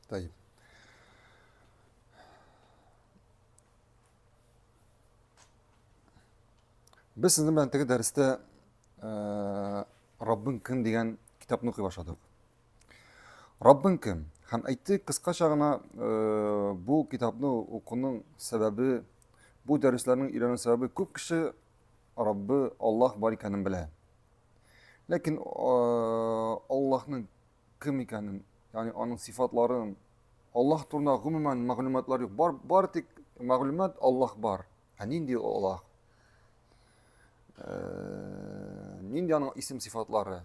Тәйб. Без сезнең белән теге дәрестә э, Раббың кем дигән китапны укый башладык. Раббың кем? Һәм әйттек, кыскача гына э, бу китапны укуның сәбәбе, бу дәресләрнең өйрәнү сәбәбе күп кеше Раббы Аллаһ бар икәнен белә. Ләкин э, Аллаһның кем икәнен, ягъни аның сыйфатларын, Аллаһ турында гомумән мәгълүматлар юк. Бар, бар тик мәгълүмат Аллаһ бар. Ә нинди Аллаһ? Э, нинди аның исем сыйфатлары?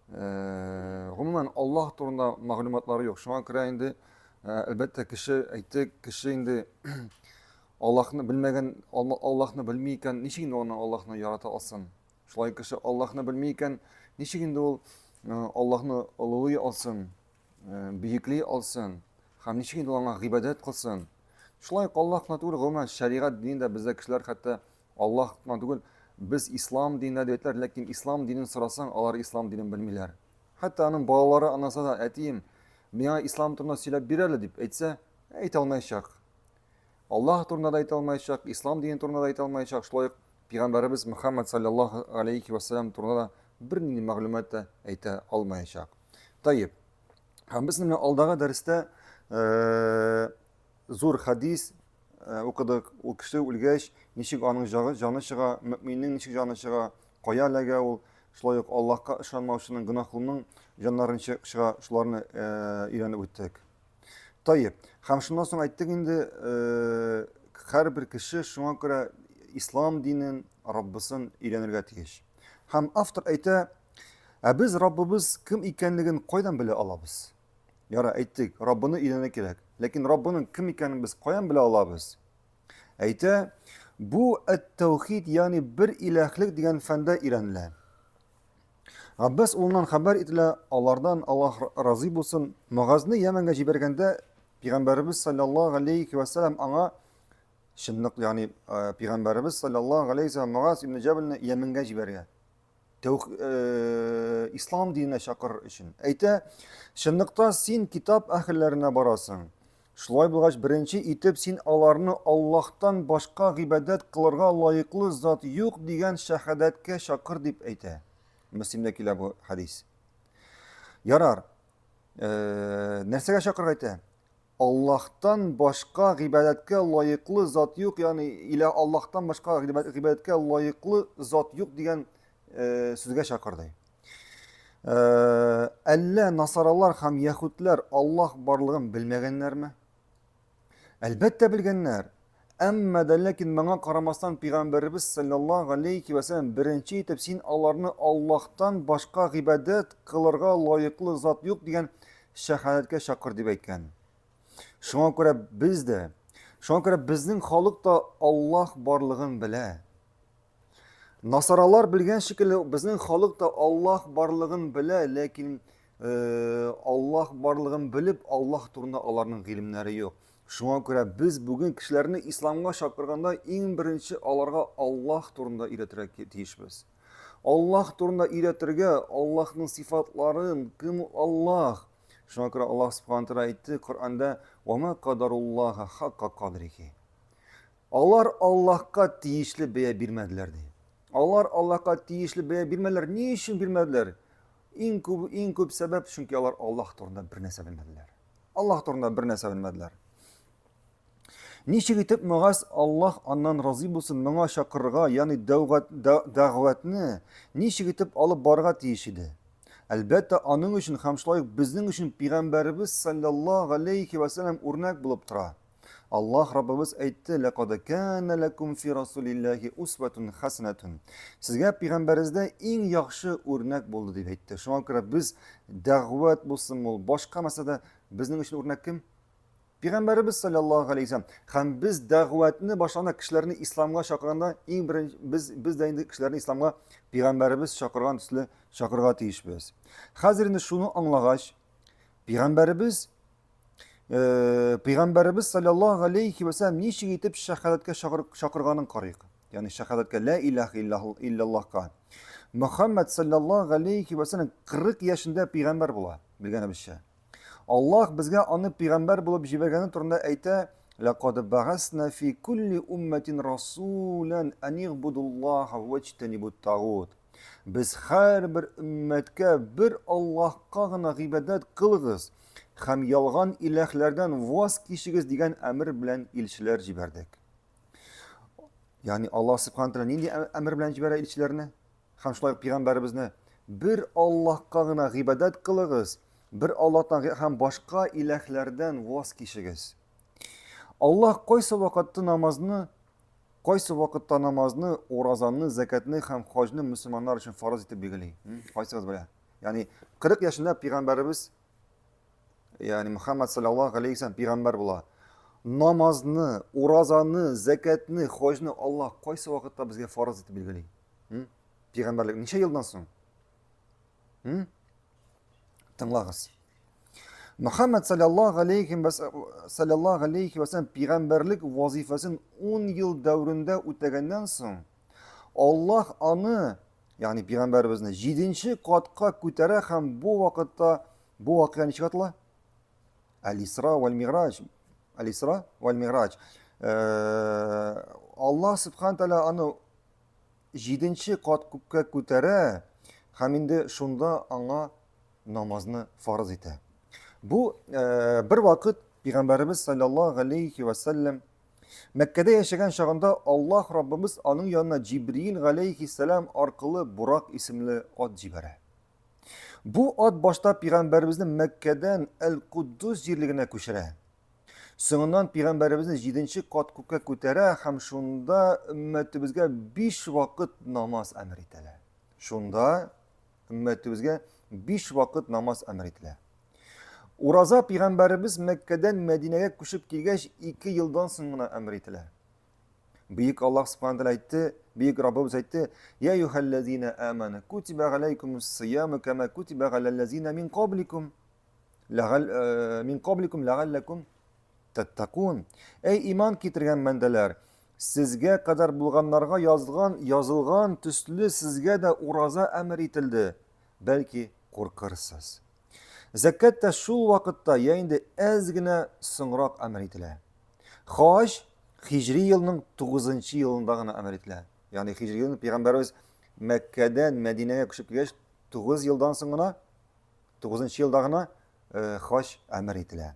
Э, гомумән Аллаһ турында мәгълүматлары юк. Шуңа күрә инде э, әлбәттә кеше әйтте, кеше инде Аллаһны белмәгән, Аллаһны белми икән, ничек инде аны Аллаһны ярата алсын? Шулай кеше Аллаһны белми икән, ничек инде ул э, Аллаһны олылый алсын, э, бөекли алсын һәм ничек инде ул аңа гыйбадәт кылсын? Шулай ук Аллаһ кына түгел, гомумән шәригать динендә бездә кешеләр хәтта Аллаһ кына түгел, без ислам динендә дип әйтәләр, ләкин ислам динен сорасаң, алар ислам динен белмиләр. Хәтта аның балалары анасы да, әтием, миңа ислам турында сөйләп бир әле дип әйтсә, әйтә алмаячак. Аллаһ турында да әйтә алмаячак, ислам дине турында да әйтә алмаячак, шулай ук Пәйгамбәребез Мөхәммәд саллаллаһу алейхи ва саллям турында да бернинди мәгълүмат та әйтә алмаячак. Таеп. Һәм без менә алдагы дәрестә э, зур хадис э, укыдык. Ул кеше үлгәч, ничек аның җаны чыга, мөминнең ничек җаны чыга, кая эләгә ул, шулай ук Аллаһка ышанмаучының, гөнаһлының җаннары ничек чыга, шуларны э, өйрәнеп үттек. Таеп. Һәм шуннан соң әйттек инде, э, һәрбер кеше шуңа күрә ислам динен, Раббысын өйрәнергә тиеш. Һәм автор әйтә, ә без Раббыбыз кем икәнлеген кайдан белә алабыз? Яра, әйттек, Раббыны өйрәнергә кирәк. Ләкин Раббының кем икәнен без каян белә алабыз? Әйтә, бу әт-тәүхид, ягъни бер иләһлек дигән фәндә өйрәнелә. Габбас улыннан хәбәр ителә, алардан Аллаһ разый булсын. Мөгазны Йәмәнгә җибәргәндә пәйгамбәребез саллаллаһу алейхи ва саллям аңа чынлык, ягъни э, пәйгамбәребез саллаллаһу алейхи ва саллям Мөгаз ибн Җәбелне Йәмәнгә җибәргән. Тәүх, э, ислам диненә чакырыр өчен. Әйтә, чынлыкта син китап әһелләренә барасың. Шулай булгач, беренче итеп син аларны Аллаһтан башка гыйбадәт кылырга лаеклы зат юк дигән шәһадәткә чакыр дип әйтә. Мөслимдә килә бу хадис. Ярар. Э, нәрсәгә чакырырга әйтә? Аллаһтан башка гыйбадәткә лаеклы зат юк, ягъни илә Аллаһтан башка гыйбадәткә лаеклы зат юк дигән э, сүзгә чакырды. Э, әллә насаралар һәм яһүдләр Аллаһ барлыгын белмәгәннәрме? Әлбәттә белгәннәр. Әмма дә ләкин моңа карамастан пәйгамбәребез саллаллаһу алейхи ва саллям беренче итеп син аларны Аллаһтан башка гыйбадәт кылырга лаеклы зат юк дигән шәһадәткә чакыр дип әйткән. Шуңа күрә без дә, шуңа күрә безнең халык та Аллаһ барлыгын белә. Насаралар белгән шикелле, безнең халык та Аллаһ барлыгын белә, ләкин э, Аллаһ барлыгын белеп, Аллаһ турында аларның гыйлемнәре юк. Шуңа күрә без бүген кешеләрне исламга чакырганда иң беренче аларга Аллаһ турында өйрәтергә тиешбез. Аллаһ турында өйрәтергә, Аллаһның сифатларын, кем ул Аллаһ. Шуңа күрә Аллаһ субхана тәгалә әйтте Коръәндә: "Ва ма кадаруллаһа хакка кадрихи". Алар Аллаһка тиешле бәя бирмәделәр ди. Алар Аллаһка тиешле бәя бирмәделәр. Ни өчен бирмәделәр? Иң күп, иң күп сәбәп, чөнки алар Аллаһ турында бер нәрсә белмәделәр. Аллаһ турында бер нәрсә белмәделәр. Ничек итеп Мөгаз Аллаһ аннан разый булсын моңа чакырырга, ягъни дәгъватны ничек итеп алып барырга тиеш иде? Әлбәттә, аның өчен һәм шулай ук безнең өчен пәйгамбәребез саллаллаһу алейхи ва саллям үрнәк булып тора. Аллаһ Раббыбыз әйтте, Ләкад кана ләкум фи расулиллаһи усватун хасанатун. Сезгә пәйгамбәребездә иң яхшы үрнәк булды дип әйтте. Шуңа күрә без дәгъват булсын ул, башка мәсьәләдә безнең өчен үрнәк кем? Пәйгамбәребез саллаллаһу алейһи вәсәлләм. Һәм без дәгъватны башланда кешеләрне исламга чакырганда иң беренче без без дә инде кешеләрне исламга пәйгамбәребез чакырган төсле чакырырга тиешбез. Хәзер инде шуны аңлагач, пәйгамбәребез Э, пәйгамбәребез саллаллаһу алейхи ва саллям ничек итеп шәһадәткә чакырганын карыйк. Ягъни шәһадәткә ла илаһа иллаллаһка. Мөхәммәд саллаллаһу алейхи ва саллям 40 яшендә пәйгамбәр була, белгәнебезчә. Аллаһ безгә аны пәйгамбәр булып җибәргәне турында әйтә, Ләкад бәгасна фи кулли умматин расулан ан игъбудуллаһа ваҗтанибут тагут. Без һәрбер өммәткә бер Аллаһка гына гыйбадәт кылыгыз һәм ялган иләһләрдән ваз кичегез дигән әмер белән илчеләр җибәрдек. Ягъни Аллаһ субхана тәгалә нинди әмер белән җибәрә илчеләрне? Һәм шулай ук пәйгамбәребезне бер Аллаһка гына гыйбадәт кылыгыз, бер Аллаһтан һәм башка иләһләрдән ваз кичегез. Аллаһ кайсы вакытта намазны, кайсы вакытта намазны, уразаны, зәкәтне һәм хаҗны мөселманнар өчен фарыз итеп билгели? Кайсыгыз белә? Ягъни 40 яшендә пәйгамбәребез ягъни Мөхәммәд саллаллаһу алейхи вәсәлләм пәйгамбәр була. Намазны, уразаны, зәкәтне, хаҗны Аллаһ кайсы вакытта безгә фарыз итеп билгели? Пәйгамбәрлек ничә елдан соң? Тыңлагыз. Мөхәммәд саллаллаһу алейхи ва саллаллаһу алейхи ва саллям пәйгамбәрлек вазифасын 10 ел дәверендә үтәгәннән соң, Аллаһ аны, ягъни пәйгамбәребезне 7-нче катка күтәрә һәм бу вакытта бу вакыйга ничек атала? Аль-Исра валь-Миграҗ. Аль-Исра валь-Миграҗ. Э, Аллаһ субхана тәгалә аны җиденче кат күккә күтәрә һәм инде шунда аңа намазны фарыз итә. Бу э, бер вакыт пәйгамбәребез саллаллаһу алейхи ва саллям Мәккәдә яшәгән чагында Аллаһ Раббыбыз аның янына Җибриил галәйһиссәлам аркылы Бурак исемле ат җибәрә. Бу ат башта пәйгамбәребезне Мәккәдән Әл-Куддус җирлегенә күчерә. Соңыннан пәйгамбәребезне җиденче кат күккә күтәрә һәм шунда өммәтебезгә биш вакыт намаз әмер ителә. Шунда өммәтебезгә биш вакыт намаз әмер ителә. Ураза пәйгамбәребез Мәккәдән Мәдинәгә күчеп килгәч, ике елдан соң гына әмер ителә. Бөек Аллаһ Субхану тәгалә әйтте, бөек Раббыбыз әйтте: "Я юхаллазина аману, кутиба галәйкумус сияму кама кутиба галәллазина мин кабликум ләгал э, мин кабликум ләгалләкум таттакун". Әй иман китергән бәндәләр, сезгә кадәр булганнарга язган, язылган төсле сезгә дә ураза әмер ителде, бәлки куркырсыз. Зәкәт тә шул вакытта, я инде әз генә соңрак әмер ителә. Хаҗ хиҗри елның 9 елында гына әмер ителә. Ягъни хиҗри елны пәйгамбәребез Мәккәдән Мәдинәгә күчеп килгәч, 9 елдан соң гына 9 елда гына э, хаҗ әмер ителә.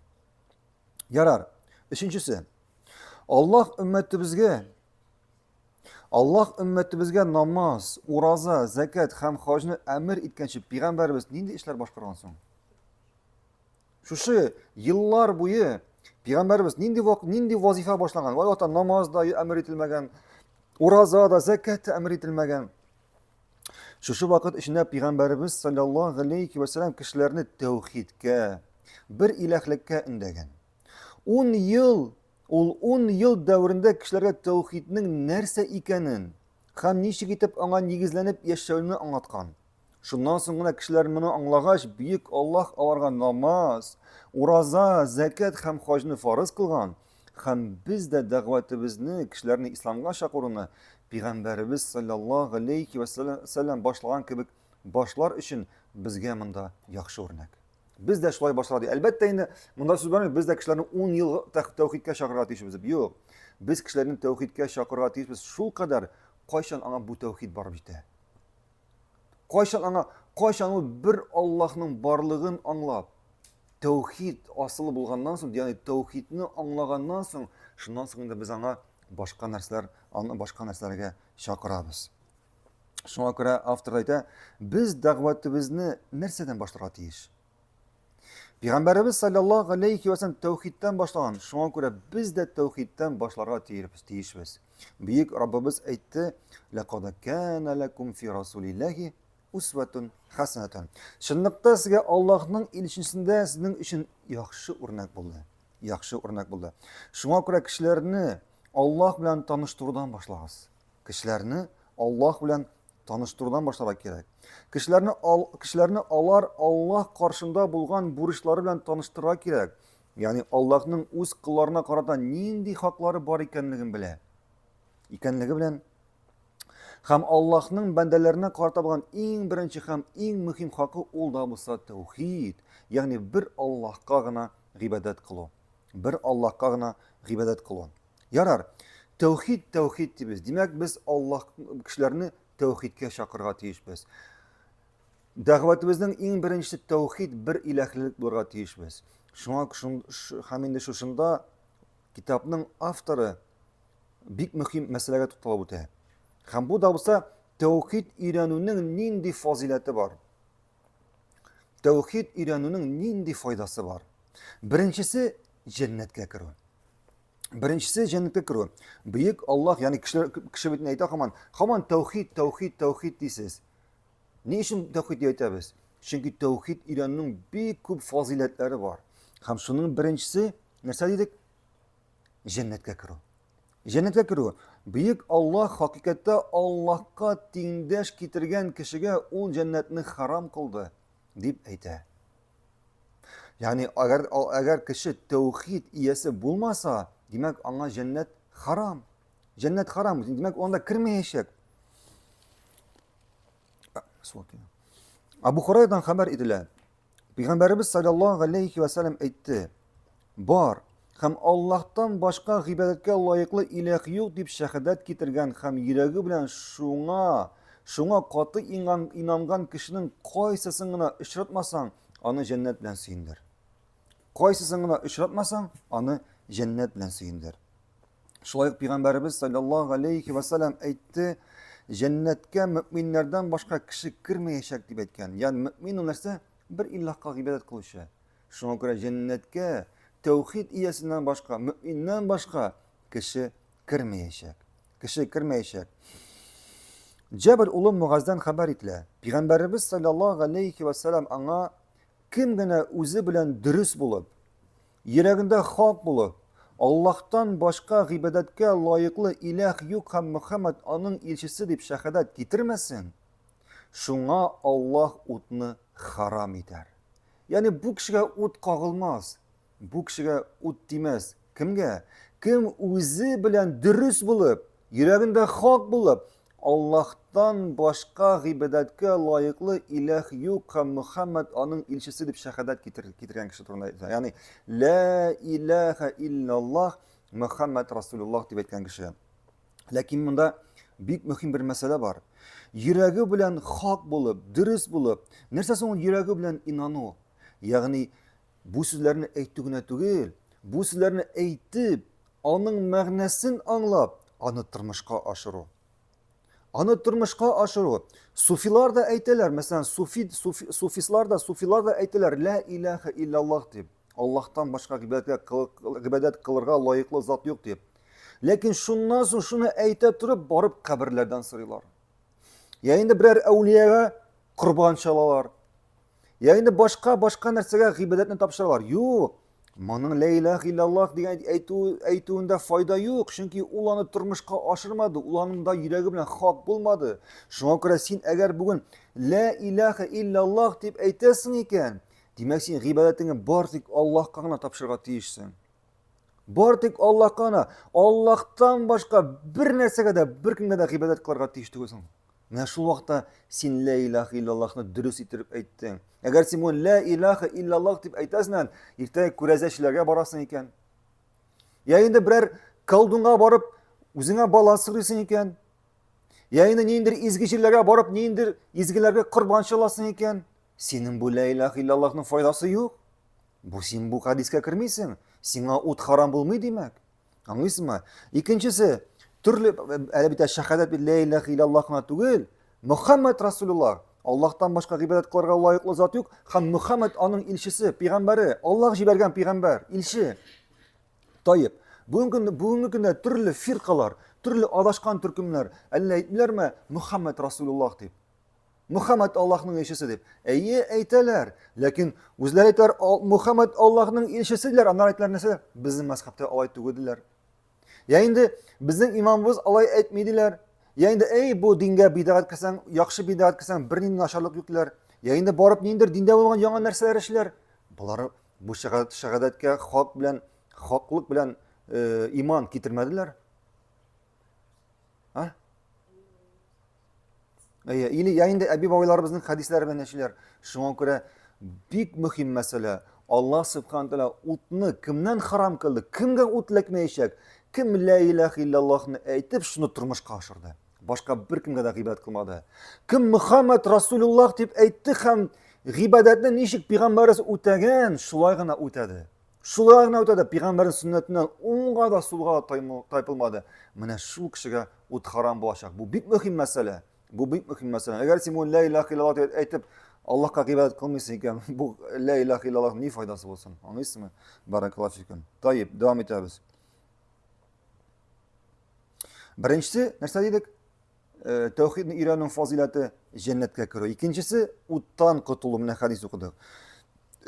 Ярар. Өченчесе. Аллаһ өммәтебезгә Аллаһ өммәтебезгә намаз, ураза, зәкәт һәм хаҗны әмер иткәнче пәйгамбәребез нинди эшләр башкарган соң? Шушы еллар буе пәйгамбәребез нинди вак, нинди вазифа башланган? Вай вакытта намаз да әмер ителмәгән, ураза да, зәкәт тә әмер ителмәгән. Шушы вакыт эчендә пәйгамбәребез саллаллаһу алейхи ва саллям кешеләрне тәүхидкә, бер иләһлеккә өндәгән. 10 ел, ул 10 ел дәверендә кешеләргә тәүхиднең нәрсә икәнен һәм ничек итеп аңа нигезләнеп яшәүне аңлаткан. Шуннан соң гына кешеләр моны аңлагач, бөек Аллаһ аларга намаз, ураза, зәкәт һәм хаҗны фарыз кылган. Һәм без дә дәгъватыбызны, кешеләрне исламга чакыруны пәйгамбәребез саллаллаһу алейхи ва сәлләм башлаган кебек башлар өчен безгә монда яхшы үрнәк. Без дә шулай башлар ди. Әлбәттә инде монда сүз бармый, без дә кешеләрне 10 ел тәүхидкә чакырырга тиешбез дип. Юк. Без кешеләрне тәүхидкә чакырырга тиешбез шул кадәр, кайчан аңа бу тәүхид барып җитә. Кайчан аңа, кайчан ул бер Аллаһның барлыгын аңлап, тәүхид асылы булганнан соң, ягъни тәүхидне аңлаганнан соң, шуннан соң инде без аңа башка нәрсәләр, аны башка нәрсәләргә чакырабыз. Шуңа күрә автор әйтә, без дәгъватыбызны нәрсәдән башларга тиеш? Пәйгамбәребез саллаллаһу алейхи ва саллям тәүхидтән башлаган. Шуңа күрә без дә тәүхидтән башларга тиешбез. Бөек Раббыбыз әйтте: "Лакад кана лакум фи расулиллахи усватун хасанатун". Чынлыкта сезгә Аллаһның илчесендә сезнең өчен яхшы үрнәк булды. Яхшы үрнәк булды. Шуңа күрә кешеләрне Аллаһ белән таныштырудан башлагыз. Кешеләрне Аллаһ белән таныштырудан башларга кирәк. Кешеләрне ал, кешеләрне алар Аллаһ каршында булган бурычлары белән таныштырырга кирәк. Ягъни Аллаһның үз колларына карата нинди хаклары бар икәнлеген белә. Икәнлеге белән һәм Аллаһның бәндәләренә карата булган иң беренче һәм иң мөһим хакы ул да булса тәүхид, ягъни бер Аллаһка гына гыйбадәт кылу. Бер Аллаһка гына гыйбадәт кылу. Ярар, тәүхид, тәүхид дибез. Димәк, без Аллаһ кешеләрне тәүхидкә чакырырга тиешбез. Дәгъватыбызның иң беренчесе тәүхид, бер иләһлелек булырга тиешбез. Шуңа һәм инде шушында китапның авторы бик мөһим мәсьәләгә тукталып үтә. Һәм бу да булса тәүхид өйрәнүнең нинди фазиләте бар? Тәүхид өйрәнүнең нинди файдасы бар? Беренчесе җәннәткә керү. Беренчесе җәннәткә керү. Бөек Аллаһ, ягъни кешеләр кеше бит әйтә һаман, һаман тәүхид, тәүхид, тәүхид дисез. Ни өчен тәүхид дип әйтәбез? Чөнки тәүхид өйрәнүнең бик күп фазиләтләре бар. Һәм шуның беренчесе нәрсә дидек? Җәннәткә керү. Җәннәткә керү. Бөек Аллаһ хакыйкатьтә Аллаһка тиңдәш китергән кешегә ул җәннәтне харам кылды, дип әйтә. Ягъни әгәр әгәр кеше тәүхид иясе булмаса, димәк аңа җәннәт харам. Җәннәт харам, димәк ул анда кермәячәк. Абу Хурайрадан хәбәр ителә. Пәйгамбәребез саллаллаһу алейхи ва саллям әйтте: Бар һәм Аллаһтан башка гыйбадәткә лаеклы иләх юк дип шәһадәт китергән һәм йөрәге белән шуңа шуңа каты инанган кешенең кайсысын гына очратмасаң, аны җәннәт белән сөендер. Кайсысын гына очратмасаң, аны җәннәт белән сөендер. Шулай ук пәйгамбәребез саллаллаһу алейхи ва саллям әйтте, җәннәткә мөминнәрдән башка кеше кермәячәк дип әйткән. Ягъни мөмин ул нәрсә? Бер Аллаһка гыйбадәт кылучы. Шуңа күрә җәннәткә тәүхид иясеннән башка, мөминнән башка кеше кермәячәк. Кеше кермәячәк. Җәбер улы Мугаздан хәбәр ителә. Пәйгамбәребез саллаллаһу алейхи ва саллям аңа кем генә үзе белән дөрес булып, йөрәгендә хак булып, Аллаһтан башка гыйбадәткә лаеклы иләх юк һәм Мөхәммәд аның илчесе дип шәһадәт китермәсен, шуңа Аллаһ утны харам итәр. Ягъни бу кешегә ут кагылмас, бу кешегә ут тимәс. Кемгә? Кем үзе белән дөрес булып, йөрәгендә хак булып, Аллаһтан башка гыйбадәткә лаеклы иләх юк һәм Мөхәммәд аның илчесе дип шәһадәт китергән кеше турында әйтә. Ягъни лә иләһә иллаллаһ Мөхәммәд Расулуллаһ дип әйткән кеше. Ләкин монда бик мөһим бер мәсьәлә бар. Йөрәге белән хак булып, дөрес булып, нәрсә соң ул йөрәге белән инану? Ягъни бу сүзләрне әйтү генә түгел, бу сүзләрне әйтеп, аның мәгънәсен аңлап, аны тормышка ашыру. Аны тормышка ашыру. Суфилар да әйтәләр, мәсәлән, суфи, суфи, суфислар да, суфилар да әйтәләр, ла илаха иллаллах дип. Аллаһтан башка гыйбадәткә гыйбадәт кылырга лаеклы зат юк дип. Ләкин шуннан соң шуны әйтә торып, барып каберләрдән сорыйлар. Я инде берәр әүлиягә корбан чалалар. Я инде башка башка нәрсәгә гыйбадәтне тапшыралар. Юк. Моның ла илаһ иллаллаһ дигән әйтү әйтүендә файда юк, чөнки ул аны тормышка ашырмады, ул аның да йөрәге белән хак булмады. Шуңа күрә син әгәр бүген ла илаһ иллаллаһ дип әйтәсең икән, димәк син гыйбадәтеңне бар тик Аллаһка гына тапшырырга тиешсең. Бар тик Аллаһка гына, Аллаһтан башка бер нәрсәгә дә, беркемгә дә гыйбадәт кылырга тиеш түгелсең. Менә шул вакытта син лә илаһа иллаллаһны дөрес итеп әйттең. Әгәр син бүген лә илаһа иллаллаһ дип әйтәсең, иртәгә күрәзәчеләргә барасың икән. Я инде берәр колдунга барып, үзеңә бала сорыйсың икән. Я инде ниндидер изге җирләргә барып, ниндидер изгеләргә корбан чаласың икән. Синең бу лә илаһа иллаллаһның файдасы юк. Бу син бу хәдискә кермисең. Сиңа ут харам булмый димәк. Аңлыйсызмы? Икенчесе, төрле әле бит шәһадәт бит ла илаһа иллаллаһ кына түгел, Мөхәммәд Расулуллаһ, Аллаһтан башка гыйбадәт кылырга лаеклы зат юк, һәм Мөхәммәд аның илчесе, пәйгамбәре, Аллаһ җибәргән пәйгамбәр, илче. Таеп, бүгенге көндә, бүгенге көндә төрле фиркалар, төрле адашкан төркемнәр, әллә әйтмиләрме Мөхәммәд Расулуллаһ дип? Мөхәммәд Аллаһның илчесе дип. Әйе, әйтәләр. Ләкин үзләре әйтәләр, Мөхәммәд Аллаһның илчесе диләр. Аннары әйтәләр нәрсә? Безнең мәзхәбтә алай түгел диләр. Я инде безнең имамыбыз алай әйтми диләр. Я инде әй бу дингә бидгать керсәң, яхшы бидгать керсәң, бернинди начарлык юк диләр. Я инде барып ниндидер диндә булган яңа нәрсәләр эшләр. Болар бу шәһадәткә хак белән, хаклык белән э, иман китермәделәр. А? Әйе, или я инде әби бабайларыбызның хәдисләре белән яшиләр. Шуңа күрә Бик мөһим мәсьәлә. Аллаһ Субхану тәгалә утны кемнән харам кылды? Кемгә ут эләкмәячәк? Кем ла илаһа иллаллаһны әйтеп, шуны тормышка ашырды? Башка беркемгә дә гыйбадәт кылмады. Кем Мөхәммәд Расулуллаһ дип әйтте һәм гыйбадәтне ничек пәйгамбәребез үтәгән, шулай гына үтәде. Шулай гына үтәде, пәйгамбәрнең сөннәтеннән уңга да сулга да тайпылмады. Менә шул кешегә ут харам булачак. Бу бик мөһим мәсьәлә. Бу бик мөһим мәсьәлә. Әгәр син бу ла илаһа иллаллаһ дип әйтеп, Аллаһка гыйбадәт кылмыйсың икән, бу ла илаһа иллаллаһ ни файдасы булсын? Аңлыйсызмы? Баракаллаһу фикум. Таип, дәвам итәбез. Беренчесе, нәрсә дидек? Э, тәүхидне өйрәнүнең фазыйләте җәннәткә керү. Икенчесе, уттан котылу, менә хәдис укыдык.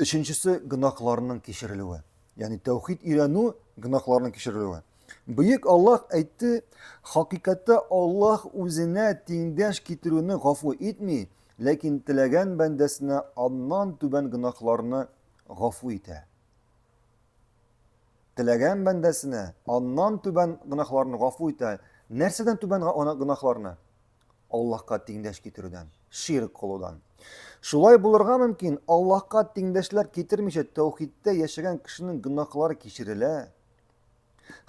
Өченчесе, гөнаһларның кичерелүе. Ягъни тәүхид өйрәнү гөнаһларның кичерелүе. Бөек Аллаһ әйтте, хакыйкатьтә Аллаһ үзенә тиңдәш китерүне гафу итми, ләкин теләгән бәндәсенә аннан түбән гөнаһларны гафу итә. Теләгән бәндәсенә аннан түбән гөнаһларны гафу итә. Нәрсәдән түбән гөнаһларны? Аллаһка тиңдәш китерүдән, ширк кылудан. Шулай булырга мөмкин, Аллаһка тиңдәшләр китермичә тәүхидтә яшәгән кешенең гөнаһлары кичерелә.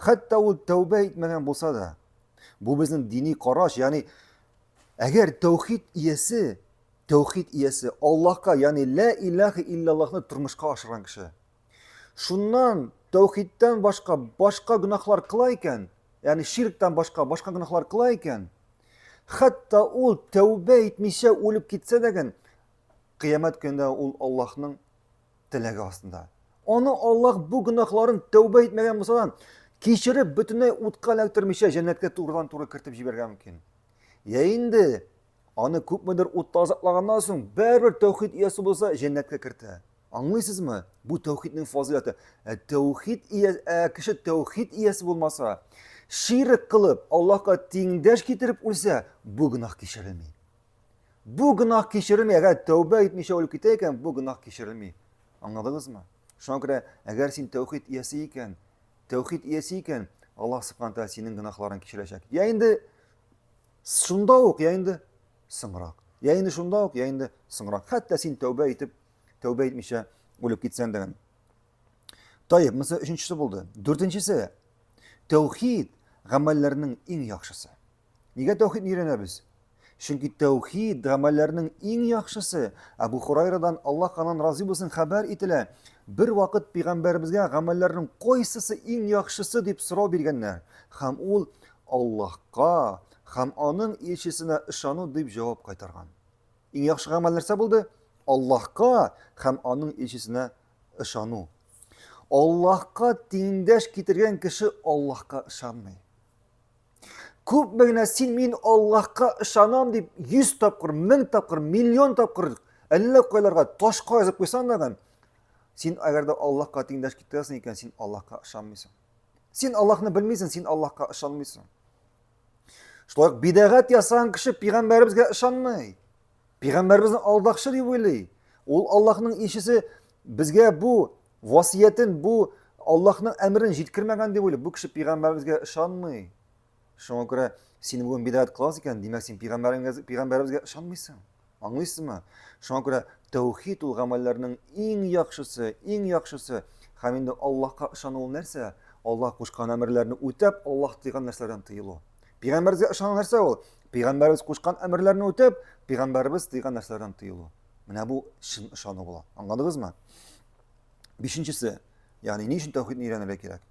Хәтта ул тәүбә итмәгән булса да. Бу безнең дини караш, ягъни әгәр тәүхид иясе, тәүхид иясе Аллаһка, ягъни ла илаһа иллаллаһны тормышка ашырган кеше. Шуннан тәүхидтән башка башка гөнаһлар кыла икән, ягъни ширктән башка башка гөнаһлар кыла икән, хәтта ул тәүбә итмичә үлеп китсә дә ген, кыямәт көнендә ул Аллаһның теләге астында. Аны Аллаһ бу гөнаһларын тәүбә итмәгән булса да, кичереп, бөтенләй утка эләктермичә җәннәткә турыдан-туры кертеп җибәрергә мөмкин. Я инде аны күпмедер утта азаплаганнан соң, бәрбер тәүхид иясе булса, җәннәткә кертә. Аңлыйсызмы? Бу тәүхиднең фазыйләте. Ә тәүхид ия, ә кеше тәүхид иясе булмаса, ширк кылып, Аллаһка тиңдәш китереп үлсә, бу гөнаһ кичерелми. Бу гөнаһ кичерелми, әгәр тәүбә итмичә үлеп китә икән, бу гөнаһ кичерелми. Аңладыгызмы? Шуңа күрә, әгәр син тәүхид иясе икән, тәүхид иясе икән, Аллаһ субхана тәгалә синең гөнаһларың кичерәчәк. Я инде шунда ук, я инде соңрак. Я инде шунда ук, я инде соңрак. Хәтта син тәүбә итеп, тәүбә итмичә үлеп китсәң дә. Таеп, монысы өченчесе булды. Дүртенчесе, тәүхид гамәлләрнең иң яхшысы. Нигә тәүхидне өйрәнәбез? Чөнки тәүхид гамәлләрнең иң яхшысы. Әбу Хурайрадан Аллаһ аннан разый булсын хәбәр ителә. Бер вакыт пәйгамбәребезгә гамәлләрнең кайсысы иң яхшысы дип сорау биргәннәр. Һәм ул Аллаһка һәм аның илчесенә ышану дип җавап кайтарган. Иң яхшы гамәл нәрсә булды? Аллаһка һәм аның илчесенә ышану. Аллаһка тиңдәш китергән кеше Аллаһка ышанмый. Күпме генә син мин Аллаһка ышанам дип 100 тапкыр, 1000 тапкыр, миллион тапкыр әллә кайларга ташка язып куйсаң да, син әгәр дә Аллаһка тиңдәш китерәсең икән, син Аллаһка ышанмыйсың. Син Аллаһны белмисең, син Аллаһка ышанмыйсың. Шулай ук бидәгать ясаган кеше пәйгамбәребезгә ышанмый. Пәйгамбәребезне алдакчы дип уйлый. Ул Аллаһның илчесе безгә бу васыятен, бу Аллаһның әмерен җиткермәгән дип уйлый. Бу кеше пәйгамбәребезгә ышанмый. Шуңа күрә син бүген бидәгать кыласың икән, димәк син пәйгамбәребезгә ышанмыйсың. Аңлыйсызмы? Шуңа күрә тәүхид ул гамәлләрнең иң яхшысы, иң яхшысы. Һәм инде Аллаһка ышану ул нәрсә? Аллаһ кушкан әмерләрне үтәп, Аллаһ тыйган нәрсәләрдән тыелу. Пәйгамбәребезгә ышану нәрсә ул? Пәйгамбәребез кушкан әмерләрне үтәп, пәйгамбәребез тыйган нәрсәләрдән тыелу. Менә бу чын ышану була. Аңладыгызмы? Бишенчесе, ягъни ни өчен тәүхидне өйрәнергә кирәк?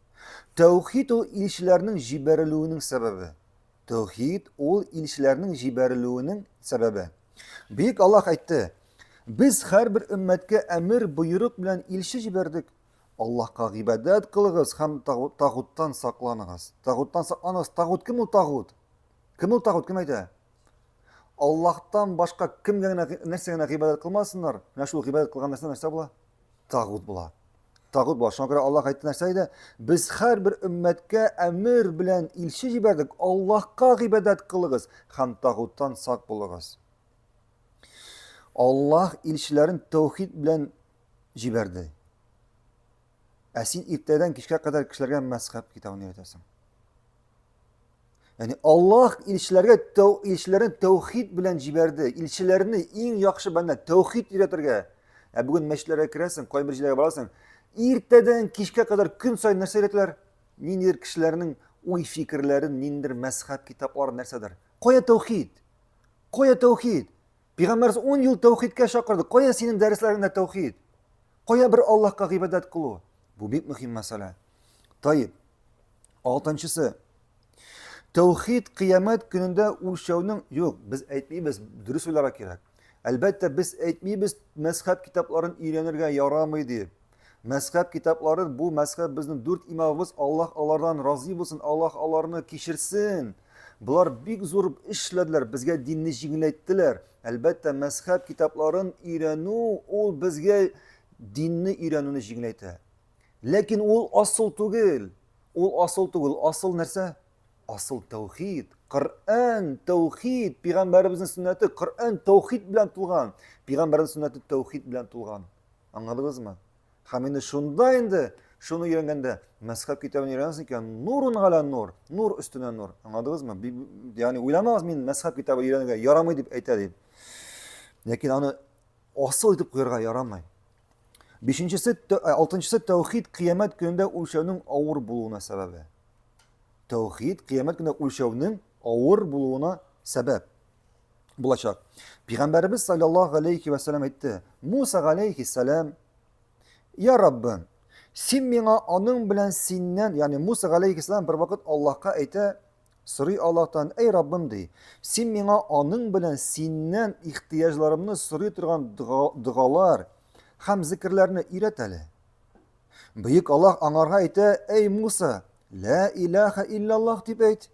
Тәүхид ул илчеләрнең җибәрелүенең сәбәбе. Тәүхид ул илчеләрнең җибәрелүенең сәбәбе. Бөек Аллаһ әйтте: Без һәрбер өммәткә әмер боерык белән илче җибәрдек. Аллаһка гыйбадәт кылыгыз һәм тагуттан сакланыгыз. Тагуттан сакланыгыз. Тагут кем ул тагут? Кем ул тагут? Кем әйтә? Аллаһтан башка кемгә генә нәрсә генә гыйбадәт кылмасыннар, менә шул гыйбадәт кылган нәрсә нәрсә була? Тагут була. Тагут була. Шуңа күрә Аллаһ әйтте нәрсә иде? Без һәрбер өммәткә әмер белән илче җибәрдек. Аллаһка гыйбадәт кылыгыз һәм тагуттан сак булыгыз. Аллаһ илчеләрен тәүхид белән җибәрде. Ә син иртәдән кичкә кадәр кешеләргә мәзхәб китабын өйрәтәсең. Ягъни Аллаһ илчеләргә тәү, илчеләрен тәүхид белән җибәрде. Илчеләрне иң яхшы бәндә тәүхид өйрәтергә. Ә бүген мәчетләргә керәсең, кайбер җирләргә барасың, иртәдән кичкә кадәр көн саен нәрсә өйрәтәләр? Ниндидер кешеләрнең уй-фикерләрен, ниндидер мәзһәб китаплары нәрсәдер. Кая тәүхид? Кая тәүхид? Пәйгамбәрбез 10 ел тәүхидкә чакырды. Кая синең дәресләреңдә тәүхид? Кая бер Аллаһка гыйбадәт кылу? Бу бик мөһим мәсьәлә. Таиб. Алтынчысы. Тәүхид кыямәт көнендә үлчәүнең юк, без әйтмибез, дөрес уйларга кирәк. Әлбәттә, без әйтмибез мәзхәб китапларын өйрәнергә ярамый дип. Мәзхәб китапларын бу мәзхәб безнең дүрт имамыбыз, Аллаһ алардан разый булсын, Аллаһ аларны кичерсен. Болар бик зур эш эшләделәр, безгә динне җиңеләйттеләр. Әлбәттә, мәзхәб китапларын өйрәнү ул безгә динне өйрәнүне җиңеләйтә. Ләкин ул асыл түгел. Ул асыл түгел. Асыл нәрсә? Асыл тәүхид. Коръән, тәүхид, пәйгамбәребезнең сөннәте Коръән тәүхид белән тулган. Пәйгамбәрнең сөннәте тәүхид белән тулган. Аңладыгызмы? Һәм инде шунда инде шуны өйрәнгәндә мәзхәб китабын өйрәнәсең икән, нурун галя нур, нур өстенә нур. Аңладыгызмы? Ягъни уйламагыз мин мәзхәб китабы өйрәнергә ярамый дип әйтә дип. Ләкин аны асыл итеп куярга ярамый. Бишенчесе, э, алтынчысы тәүхид кыямәт көнендә үлчәүнең авыр булуына сәбәбе. Тәүхид кыямәт көнендә үлчәүнең авыр булуына сәбәп булачак. Пәйгамбәребез саллаллаһу алейхи ва саллям әйтте: Муса алейхиссалам, Я Раббым, син миңа аның белән синнән, ягъни Муса алейхиссалам бер вакыт Аллаһка әйтә, сорый Аллаһтан, әй Раббым ди, син миңа аның белән синнән ихтыяҗларымны сорый торган догалар һәм зикерләрне өйрәт әле. Бөек Аллаһ аңарга әйтә, әй Муса, лә илаһа иллаллаһ дип әйт.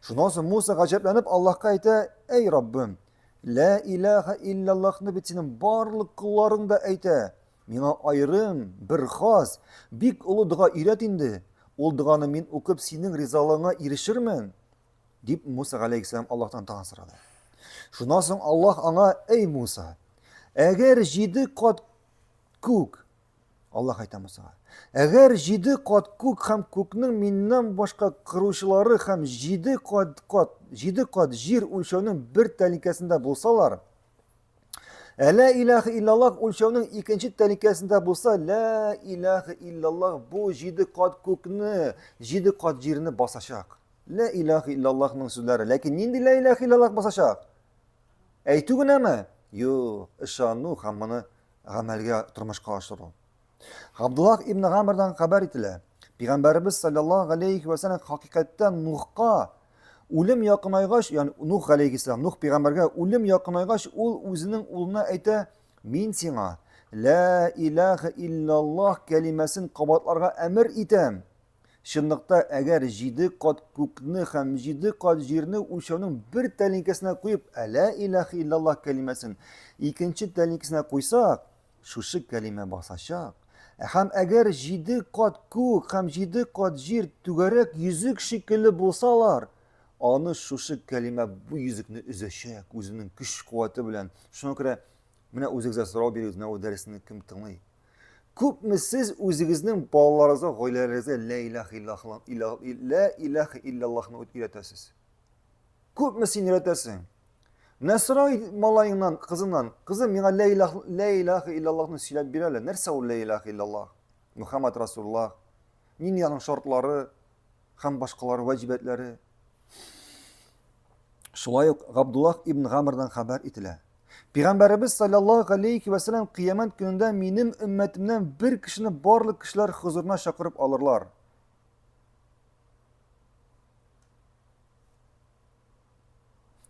Шуннан соң Муса гаҗәпләнеп Аллаһка әйтә, әй Раббым, лә илаһа иллаллаһны бит синең барлык колларың да әйтә. Миңа аерым, бер хас, бик олы дога өйрәт инде. Ул доганы мин укып синең ризалыгыңа ирешермен, дип Муса галәйһиссәлам Аллаһтан тагын сорады. Шуннан соң Аллаһ аңа, әй Муса, әгәр җиде кат күк Аллаһ әйтә Мусага. Әгәр җиде кат күк һәм күкнең миннән башка кыручылары һәм җиде кат кат җиде кат җир үлчәүнең бер тәлинкәсендә булсалар, Әлә илаһ иллаллаһ үлчәүнең икенче тәлинкәсендә булса, лә илаһ иллаллаһ бу җиде кат күкне, җиде кат җирне басачак. Лә илаһ иллаллаһның сүзләре. Ләкин нинди лә илаһ иллаллаһ басачак? Әйтү генәме? Юк, ышану һәм моны гамәлгә тормышка ашыру. Габдуллах ибн Гамрдан хәбәр ителә. Пәйгамбәребез саллаллаһу алейхи ва саллям хакыйкатьтә Нухка үлем якынайгач, ягъни Нух алейхиссалам, Нух пәйгамбәргә үлем якынайгач, ул үзенең улына әйтә: "Мин сиңа ла илаһа иллаллаһ кәлимәсен кабатларга әмер итәм. Чынлыкта, әгәр җиде кат күкне һәм җиде кат җирне үлчәүнең бер тәлинкәсенә куеп, Лә иләһә иллаллаһ кәлимәсен икенче тәлинкәсенә куйсак, шушы кәлимә басачак. Һәм әгәр җиде кат күк һәм җиде кат җир түгәрәк йөзек шикелле булсалар, аны шушы кәлимә бу йөзекне өзәчәк үзенең көч-куәте белән. Шуңа күрә менә үзегезгә сорау бирегез, менә бу дәресне кем тыңлый? Күпме сез үзегезнең балаларыгызга, гаиләләрегезгә лә илаһ иллаллаһ, лә илаһ иллаллаһны өйрәтәсез? Күпме син өйрәтәсең? Менә сорай малаеңнан, кызыңнан, кызым, миңа лә илаһ, лә илаһ иллаллаһны сөйләп бир әле. Нәрсә ул лә илаһ иллаллаһ? Мухаммад Расулуллаһ. Нинди аның шартлары һәм башкалар ваҗибәтләре? Шулай ук Габдуллах ибн Гамрдан хәбәр ителә. Пәйгамбәребез саллаллаһу алейхи ва саллям кыямәт көнендә минем өммәтемнән бер кешене барлык кешеләр хозурына чакырып алырлар.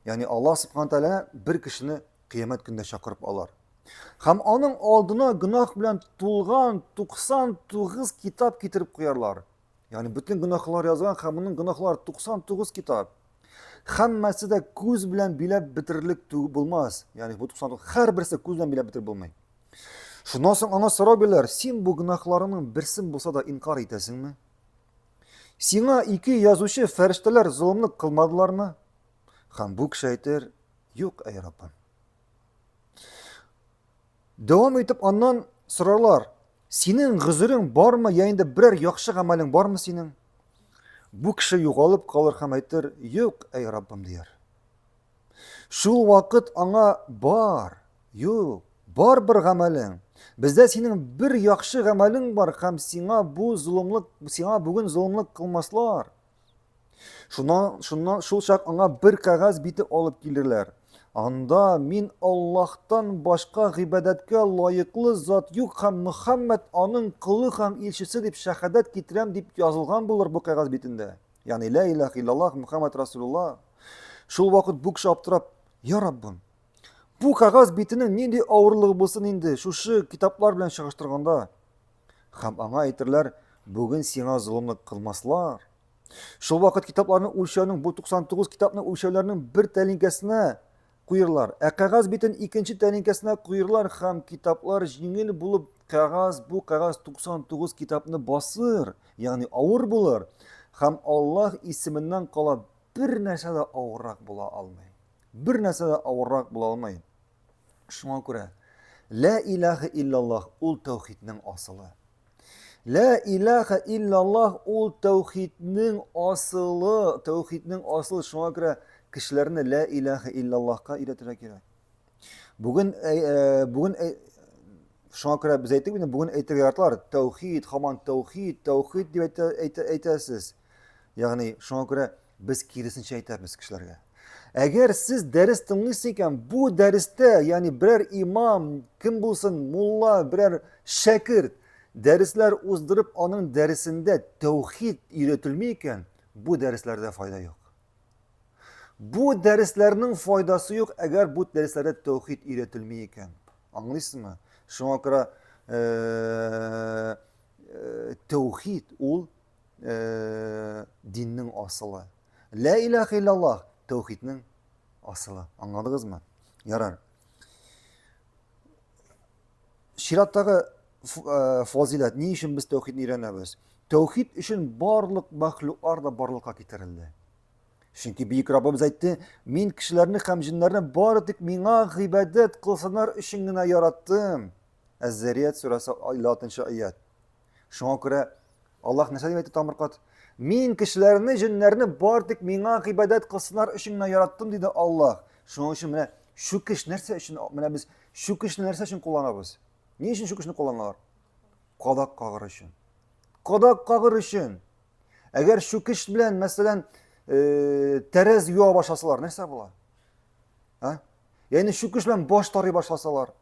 Ягъни Аллаһ субхана тааля бер кешене кыямәт көнендә чакырып алар. Һәм аның алдына гөнаһ белән тулган 99 китап китереп куярлар. Ягъни бөтен гөнаһлар язган һәм моның гөнаһлары 99 китап. Һәммәсе дә күз белән биләп бетерерлек булмас. Ягъни бу 99 һәрберсе күз белән биләп бетереп булмый. Шуннан соң аңа сорау бирәләр, син бу гөнаһларыңның берсен булса да инкар итәсеңме? Сиңа ике язучы фәрештәләр золымлык кылмадылармы? Һәм бу кеше әйтер, юк, әй Раббым. Дәвам итеп аннан сорарлар, синең гозерең бармы, я инде берәр яхшы гамәлең бармы синең? Бу кеше югалып калыр һәм әйтер, юк, әй Раббым, дияр. Шул вакыт аңа бар, юк, бар бер гамәлең. Бездә синең бер яхшы гамәлең бар һәм сиңа бу золымлык, сиңа бүген золымлык кылмаслар. Шуннан, шуннан шул чак аңа бер кәгазь бите алып килерләр. Анда мин Аллаһтан башка гыйбадәткә лаеклы зат юк һәм Мөхәммәд аның колы һәм илчесе дип шәһадәт китерәм дип язылган булыр бу кәгазь битендә. Ягъни ла илаһ иллаллаһ Мөхәммәд Расулуллаһ. Шул вакыт бу кеше аптырап, Я Раббым, бу кәгазь битенең нинди авырлыгы булсын инде шушы китаплар белән чагыштырганда? Һәм аңа әйтерләр, бүген сиңа золымлык кылмаслар. Шул вакыт китапларны үлчәүнең бу 99 китапны үлчәүләрнең бер тәлинкәсенә куерлар, ә кәгазь битен икенче тәлинкәсенә куерлар һәм китаплар җиңел булып кәгазь бу кәгазь 99 китапны басыр, ягъни авыр булыр һәм Аллаһ исеменнән кала бер нәрсә дә авыррак була алмый. Бер нәрсә дә авыррак була алмый. Шуңа күрә Лә илаһа иллаллаһ ул тәүхиднең асылы. Лә илаһа иллаллаһ ул тәүхиднең асылы, тәүхиднең асылы. Шуңа күрә кешеләрне лә илаһа иллаллаһка өйрәтергә кирәк. Бүген э, э, бүген э, шуңа күрә без әйттек бит, бүген әйтергә яраталар, тәүхид, һаман тәүхид, тәүхид дип әйтә, әйтә, әйтәсез. Ягъни шуңа күрә без киресенчә әйтәбез кешеләргә. Әгәр сез дәрес тыңлыйсыз икән, бу дәрестә, ягъни берәр имам, кем булсын, мулла, берәр шәкерт дәресләр уздырып, аның дәресендә тәүхид өйрәтелми икән, бу дәресләрдә файда юк. Бу дәресләрнең файдасы юк, әгәр бу дәресләрдә тәүхид өйрәтелми икән. Аңлыйсызмы? Шуңа күрә э, э, тәүхид ул э, диннең асылы. Лә илаһ иллаллаһ тәүхиднең асылы. Аңладыгызмы? Ярар. Чираттагы э, фазиләт, ни өчен без тәүхидне өйрәнәбез? Тәүхид өчен барлык мәхлуклар да барлыкка китерелде. Чөнки бөек Раббыбыз әйтте, мин кешеләрне һәм җеннәрне бары тик миңа гыйбадәт кылсыннар өчен генә яраттым. Әз-Зарият сүрәсе 56 аят. Шуңа күрә Аллаһ нәрсә дип әйтте тамыркат? Мин кешеләрне, җеннәрне бар тик миңа гыйбадәт кылсыннар өчен генә яраттым, диде Аллаһ. Шуның өчен менә чүкеш нәрсә өчен, менә без чүкешне нәрсә өчен кулланабыз? Ни өчен чүкешне кулланалар? Кадак кагыр өчен. Кадак кагыр өчен. Әгәр чүкеш белән, мәсәлән, э, тәрәз юа башласалар, нәрсә була? А? Ягъни чүкеш белән баш тарый башласалар.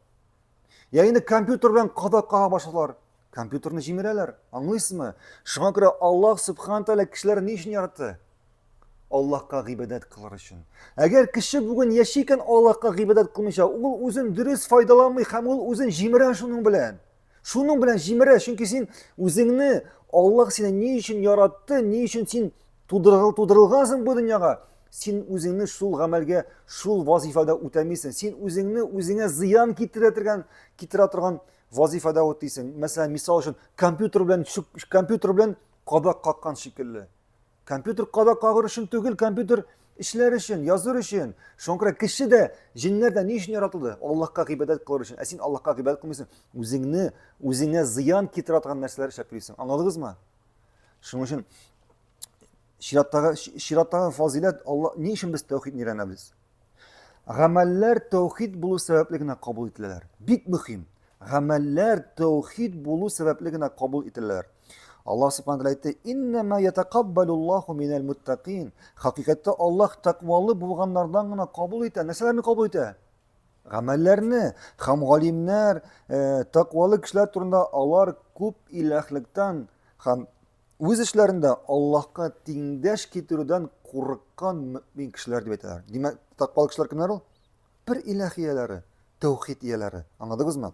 Я инде компьютер белән кадак кага башладылар. Компьютерны җимерәләр. Аңлыйсызмы? Шуңа күрә Аллаһ Субхану тәгалә кешеләрне ни өчен яратты? Аллаһка гыйбадәт кылыр өчен. Әгәр кеше бүген яши икән Аллаһка гыйбадәт кылмыйча, ул үзен дөрес файдаланмый һәм ул үзен җимерә шуның белән. Шуның белән җимерә, чөнки син үзеңне Аллаһ сине ни өчен яратты, ни өчен син тудырылгансың бу дөньяга, син үзеңне шул гамәлгә, шул вазифада үтәмисең. Син үзеңне үзеңә зыян китерә торган, китерә торган вазифада үтисең. Мәсәлән, мисал өчен, компьютер белән компьютер белән кадак каккан шикелле. Компьютер кадак кагыр өчен түгел, компьютер эшләр өчен, языр өчен. Шуңа күрә кеше дә, җеннәр дә ни өчен яратылды? Аллаһка гыйбадәт кылыр өчен. Ә син Аллаһка гыйбадәт кылмыйсың, үзеңне, үзеңә зыян китерә торган нәрсәләр эшләп йөрисең. Аңладыгызмы? Шуның өчен чираттагы чираттагы фазиләт Алла ни өчен без тәүхидне өйрәнәбез? Гамәлләр тәүхид булу сәбәпле генә кабул ителәләр. Бик мөһим. Гамәлләр тәүхид булу сәбәпле генә кабул ителәләр. Аллаһ субхана тәгалә әйтте: "Иннама ятакаббалуллаһу минәл муттакин". Хакыйкатьтә Аллаһ тәкъвалы булганнардан гына кабул итә. Нәрсәләрне кабул итә? Гамәлләрне һәм галимнәр, э, тәкъвалы кешеләр турында алар күп иләһлектән һәм үз эшләрендә Аллаһка тиңдәш китерүдән курыккан мөмин кешеләр дип әйтәләр. Димәк, тәкъвалы кешеләр кемнәр ул? Бер иләһ ияләре, тәүхид ияләре. Аңладыгызмы?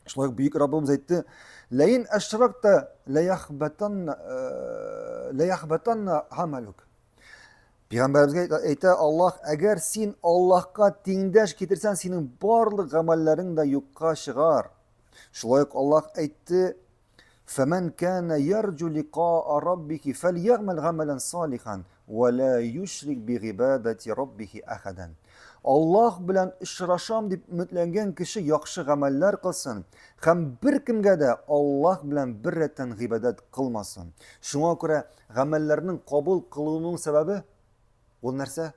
Шулай ук бөек Раббыбыз әйтте: "Ләин әшракта ла яхбатанна э, ла яхбатанна амалук". Пәйгамбәребезгә әйтә Аллаһ, әгәр син Аллаһка тиңдәш китерсәң, синең барлык гамәлләрең дә юкка чыгар. Шулай ук Аллаһ әйтте: Фәмән кана ярҗу ликаа раббихи фәльягмәл гамәлән салихан ва ла юшрик би гыйбадати раббихи ахадан. Аллаһ белән очрашам дип өметләнгән кеше яхшы гамәлләр кылсын һәм беркемгә дә Аллаһ белән бер рәттән гыйбадәт кылмасын. Шуңа күрә гамәлләрнең кабул кылынуның сәбәбе ул нәрсә?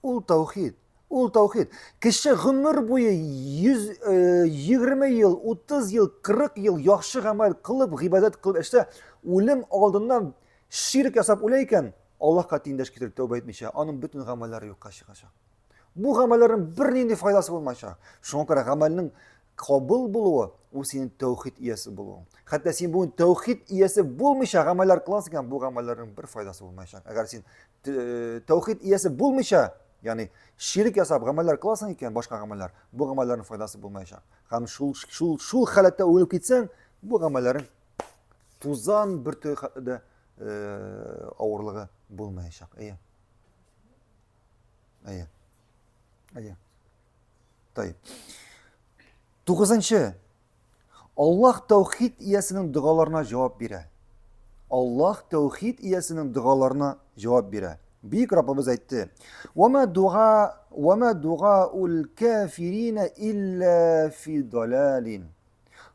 Ул таухид. Ул таухид. Кеше гомер буе 120 э, ел, 30 ел, 40 ел яхшы гамәл кылып, гыйбадәт кылып эшлә, үлем алдыннан ширк ясап үлә икән, Аллаһка тиңдәш китереп тәүбә итмичә, аның бөтен гамәлләре юкка чыгачак. Бу гамәлләрнең бернинди файдасы булмаячак. Шуңа күрә гамәлнең кабул булуы ул синең тәүхид иясе булуың. Хәтта син бүген тәүхид иясе булмыйча гамәлләр кыласың икән, бу гамәлләрнең бер файдасы булмаячак. Әгәр син э, тәүхид иясе булмыйча, ягъни ширк ясап гамәлләр кыласың икән, башка гамәлләр, бу гамәлләрнең файдасы булмаячак. Һәм шул шул шул халәттә үлеп китсәң, бу гамәлләрең тузан бөртеге хәтле дә э, авырлыгы булмаячак. Әйе. Әйе. Әйе. Тайып. Тугызынчы. Аллаһ тәүхид иясенең догаларына җавап бирә. Аллаһ тәүхид иясенең догаларына җавап бирә. Бөек Раббыбыз әйтте: "Ва дуа ва дуа ул кафирина илля фи далалин."